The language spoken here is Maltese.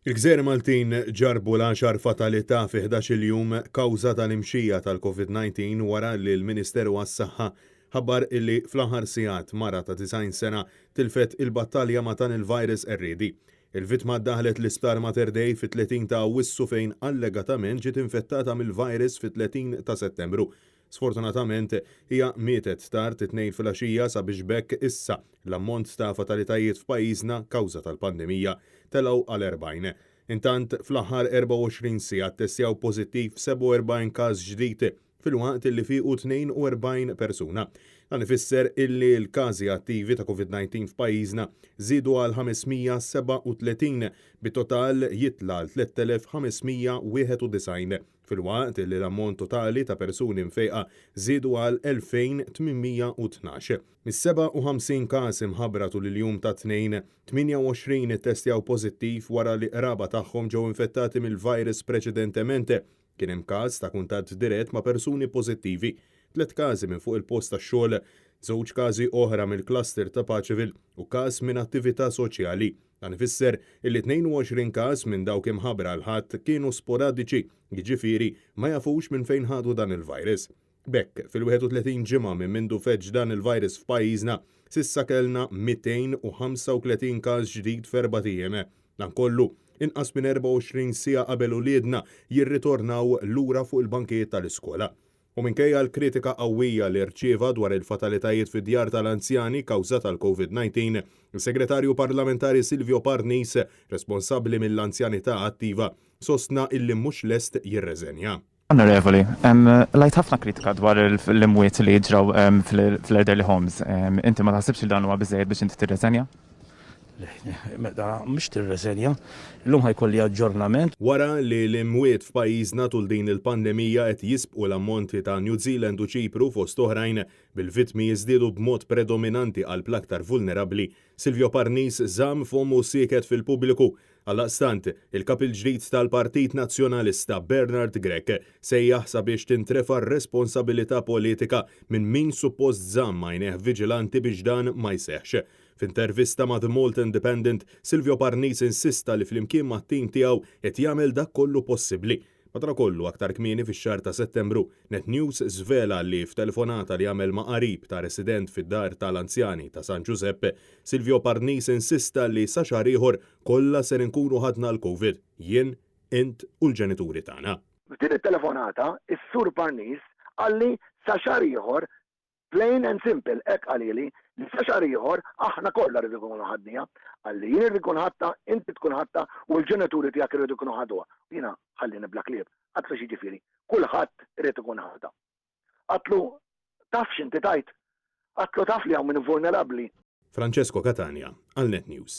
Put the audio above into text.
Il-Gżejjer Maltin ġarrbu l-għaxar fatalità fi 11-il jum kawża tal-imxija tal-Covid-19 wara li l-Ministeru għas-Saħħa ħabbar illi fl-aħħar sigħat mara ta' 90 sena tilfet il-battalja ma' dan il-virus qerriedi. Il-vittma ddaħlet l-Isptar Mater Dei fit-30 ta' Awwissu fejn allegatament ġiet infettata mill-virus fit-30 ta' Settembru. Sfortunatament, hija mietet tard it-Tnejn filgħaxija sabiex b'hekk issa l-ammont ta' fatalitajiet f'pajjiżna kawża tal-pandemija telgħu għal 40. Intant, fl-aħħar 24 siegħa ttestjaw pożittiv 47 każ ġdid filwaqt li fiequ 42 persuna. Dan ifisser illi l-każi attivi ta' Covid-19 f'pajjiżna żiedu għal 537 bit-total jitla' għal 3,591. filwaqt li l-ammont totali ta' persuni mfejqa żiedu għal 2,812. Mis-57 każ imħabbra tul il-jum tat-Tnejn, 28 ittestjaw pożittiv wara li qraba tagħhom ġew infettati mill-virus preċedentement. Kien hemm każ ta' kuntatt dirett ma' persuni pożittivi, tliet każi minn fuq il-post tax-xogħol, żewġ każi oħra mill-cluster ta' Paceville u każ minn attività soċjali. Dan ifisser illi 22 każ minn dawk imħabbra l-Ħadd kienu sporadiċi, jiġifieri ma jafux minn fejn ħadu dan il-virus. B'hekk, fil-31 ġimgħa minn mindu feġġ dan il-virus f'pajjiżna, s'issa kellna 235 każ ġdid f'erbat ijiem. Dan kollu inqas minn 24 siegħa qabel uliedna jirritornaw lura fuq il-bankijiet tal-iskola. U minkejja l-kritika qawwija li rċieva dwar il-fatalitajiet fid-djar tal-anzjani kawża tal-Covid 19, is-Segretarju Parlamentari Silvio Parnis, responsabbli mill-anzjanità attiva, sostna illi mhux lest jirreżenja. Onorevoli, lajt ħafna kritika dwar l-imwiet li ġraw fl-elderly homes. Inti ma taħsibx li dan huwa biżżejjed biex inti tirreżenja? Meta mhux tirreżenja, illum ħa jkolli aġġornament. Wara li l-imwiet f'pajjiżna tul din il-pandemija qed jisbqu l-ammonti ta' New Zealand u Ċipru fost oħrajn, bil-vittmi jiżdiedu b'mod predominanti qalb l-aktar vulnerabbli, Silvio Parnis żamm fommu sieket fil-pubbliku. Għaldaqstant, il-Kap il-ġdid tal-Partit Nazzjonalista Bernard Grech sejjaħ sabiex tintrefa' r-responsabilità politika minn min suppost żamm għajnejh viġilanti biex dan ma jseħħx. F'intervista ma' The Malta Independent, Silvio Parnis insista li flimkien mat-tim tiegħu qed jagħmel dak kollu possibbli. Madankollu, aktar kmieni fix-xahar ta' Settembru, Net News żvela li f'telefonata li għamel ma' qarib ta' resident fid-dar tal-anzjani ta' San Ġużepp, Silvio Parnis insista li sa xahar ieħor kollha ser inkunu ħadna l-Covid, jien, int u l-ġenituri tagħna. F'din it-telefonata, is-Sur Parnis qalli sa xahar ieħor Plain and simple, hekk qalili, li sa xahar ieħor aħna kollha rridu nkunu ħadniha. Qalli jien irrid nkun ħadtha, inti tkun ħadtha u l-ġenituri tiegħek iridu jkunu ħaduha. U jiena ħallini bla klieb. Għadtlu x'jiġifieri? Kulħadd irid ikun ħadha. Għadtlu taf x'inti tgħid? Għadtlu taf li hawn min hu vulnerabbli. Francesco Catania għal Net News.